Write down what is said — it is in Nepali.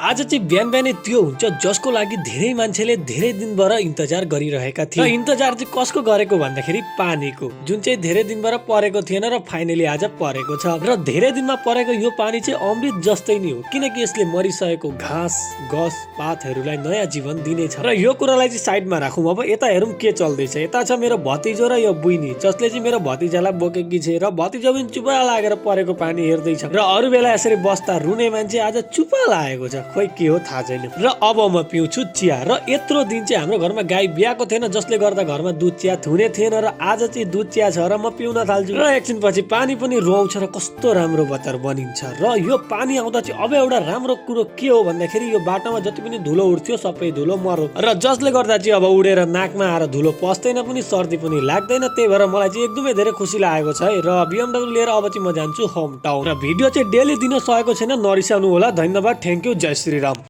आज चाहिँ बिहान बिहानै त्यो हुन्छ जसको लागि धेरै मान्छेले धेरै दिनबाट इन्तजार गरिरहेका थिए। र इन्तजार चाहिँ कसको गरेको भन्दाखेरि पानीको, जुन चाहिँ धेरै दिनबाट परेको थिएन र फाइनली आज परेको छ। र धेरै दिनमा परेको यो पानी चाहिँ अमृत जस्तै नै हो, किनकि यसले मरिसकेको घाँस गस पातहरूलाई नयाँ जीवन दिनेछ। र यो कुरालाई चाहिँ साइडमा राखौँ। अब यता हेरौँ के चल्दैछ। यता छ मेरो भतिजो र यो बुइनी, जसले चाहिँ मेरो भतिजालाई बोकेकी छ र भतिजो पनि चुपा लागेर परेको पानी हेर्दैछ। र अरू बेला यसरी बस्दा रुने मान्छे आज चुपा लागेको छ, खोइ के हो थाहा छैन। र अब म पिउँछु चिया। र यत्रो दिन चाहिँ हाम्रो घरमा गाई बियाएको थिएन, जसले गर्दा घरमा दुध चिया हुने थिएन। र आज चाहिँ दुध चिया छ र म पिउन थाल्छु। र एकछिनपछि पानी पनि रुवाउँछ र कस्तो राम्रो बतर बनिन्छ। र यो पानी आउँदा चाहिँ अब एउटा राम्रो कुरो के हो भन्दाखेरि यो बाटोमा जति पनि धुलो उड्थ्यो सबै धुलो मर्यो। र जसले गर्दा चाहिँ अब उडेर नाकमा आएर धुलो पस्दैन पनि, सर्दी पनि लाग्दैन। त्यही भएर मलाई चाहिँ एकदमै धेरै खुसी लागेको छ है। र BMW लिएर अब चाहिँ म जान्छु होम टाउन। र भिडियो चाहिँ डेली दिन सकेको छैन, नरिसाउनु होला। धन्यवाद, थ्याङ्क यू, जय श्री राम।